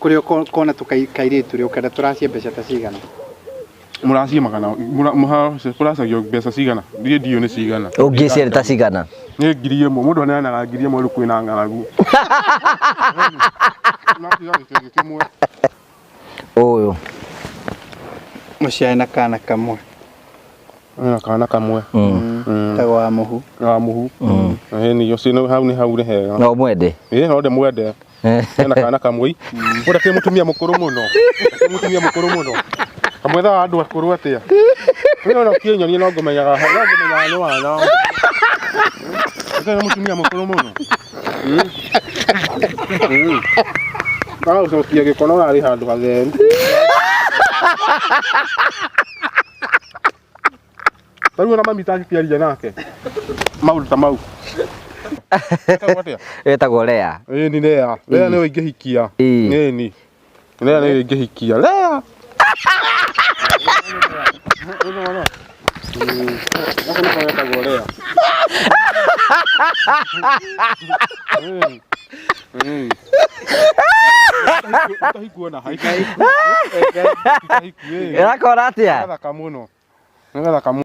Kũrĩa ũkona tũkairĩtu rĩ, ũkenda tũracie mbeca ta cigana? Mũracie magana kũracagio mbeca cigana? Niĩ ndiũĩ nĩ cigana. Ũngĩciria ta cigana? Nĩ 1000. Mũndũ aneanaga 1000 rĩu kwĩna ng'aragu. Ũratiga gĩkĩngĩ kĩmwe. Ũyũ. Mũciare na kana kamwe. Na kana kamwe. Tagwo wa mũhu. Wa mũhu. Ĩni ũcio hau nĩ hau nĩ hega. No mwende. Ĩĩ no ndĩmwende. Ena kana kamwe. Ũrĩa kĩ mũtumia mũkũrũ mũno. Kĩ mũtumia mũkũrũ mũno. Kamwethaga andũ akũrũ atĩa? Niĩ ona ũkĩnyonia no ngũmenyaga no ngũmenyaga nĩ wana. Ũkĩona mũtumia mũkũrũ mũno. Agagũcokia gĩko no ũrarĩ handũ hatheru. Tarĩu ona mami tangĩkĩaria nake maũndũ ta mau. Etagwo atĩa? Etagwo Lea. Ĩni Lea. Lea nĩwe ingĩhikia. Ĩĩ. Ĩni. Lea nĩwe ingĩhikia. Lea. Gaka nĩko getagwo Lea. Ĩĩ. Ĩĩ. Ĩtahikuo na haikuo. Ĩtahikuo. Ĩrakora atĩa? Gathaka mũno. Nĩ gathaka mũno.